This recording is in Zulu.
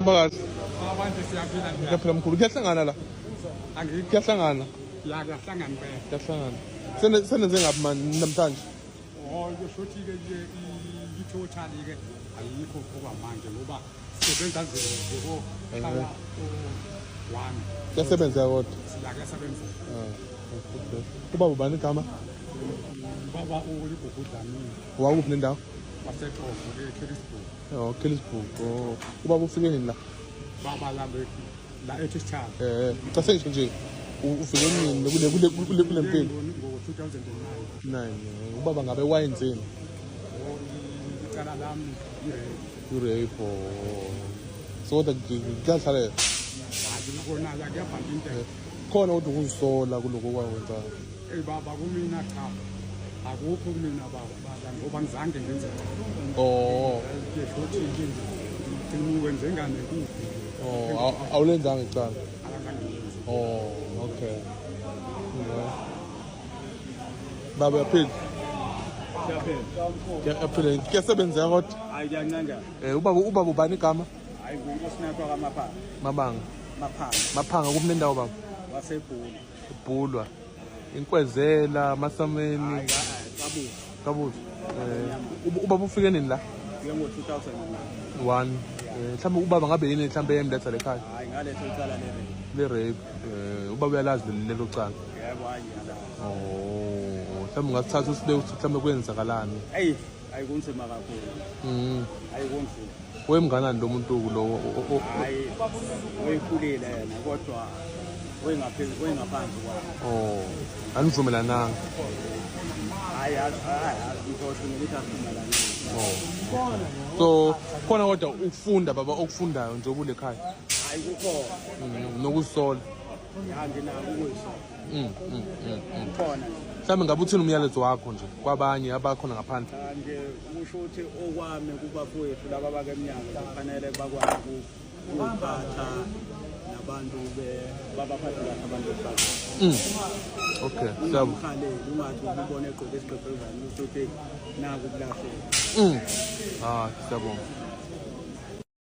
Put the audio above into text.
Mphakathi. Abantu siyaphila nje. Kuyaphila mkhulu. Kuyahlangana la. Angikho. Kuyahlangana. Ya kuyahlangana impela. Kuyahlangana. Senenze ngapi manje namhlanje? Oh kusho ukuthi ke nje i-total ke ayikho okwamanje ngoba sisebenza nje ngokuhlala one. Kuyasebenza kodwa. Siya kuyasebenza. Ah. Okay. Ubaba ubani igama? Baba uLigugu Dlamini. Wakuphi nendawo? Waseqovo eKellisburg. Oh, Kellisburg. Oh. Ubaba ufike nini la? Baba la la eThishana. Eh, cha sengisho nje ufike nini kule mpilo? Ngo-2009. 9. Ubaba ngabe wayenzeni? Oh, icala lami i-rape. I-rape. Oh. So kodwa kuyahlalela. Hayi kona la kuyabhala into. Khona kodwa ukuzisola kuloko kwakwenza. Ey baba kumina cha. Akukho kumina baba baba ngoba ngizange ngenze. Oh. Ngisho ukuthi nje ngigcina ukwenze ngane kuphi. Oh, awulenzanga icala. Akazange ngenze. Oh, okay. Yeah. Baba uyaphila? Siyaphila. Kuyaphila. Kuyasebenzeka kodwa. Hayi kuyancengeka. Eh ubaba ubani igama? Hayi nguNkosinakho kaMaphanga. Mabanga. Maphanga. Maphanga kuphi nendawo baba? Wasebhulu. Ibhulwa. Inkwezela, Masameni. Hayi kabuzi. Kabuzi. Eh ubaba ufike nini la? Fike ngo-2009. 1. Eh mhlawumbe ubaba ngabe yini mhlawumbe emletha lekhaya? Hayi ngaletha icala le-rape. Le rape. Eh ubaba uyalazi lelo cala. Yebo hayi ngiyalazi. Oh, mhlawumbe ungasithatha usibeke ukuthi mhlawumbe kwenzakalani. Eyi hayi kunzima kakhulu. Hayi kunzima. Wemnganani lo muntu lo? Hayi weyikhulile yena kodwa wengaphansi kwami. Oh, anivumelananga. Hayi hayi ngizosho ngithi asivumelani. Oh. So khona kodwa ukufunda baba okufundayo nje kule khaya. Hayi kukhona. Nokusola. Ya nginako ukuyisola. Kukhona nje. Mhlawumbe ngabe uthini umyalezo wakho nje kwabanye abakhona ngaphandle? Nje kusho ukuthi okwami kubafowethu laba bakemnyango kufanele bakwazi ukuphatha nabantu babaphathe kahle abantu besifazane. Okay, siyabonga. Ungamhaleli ungathi ubone egqoke isigqebhezana uthi naku kulahleka. Ah, siyabonga.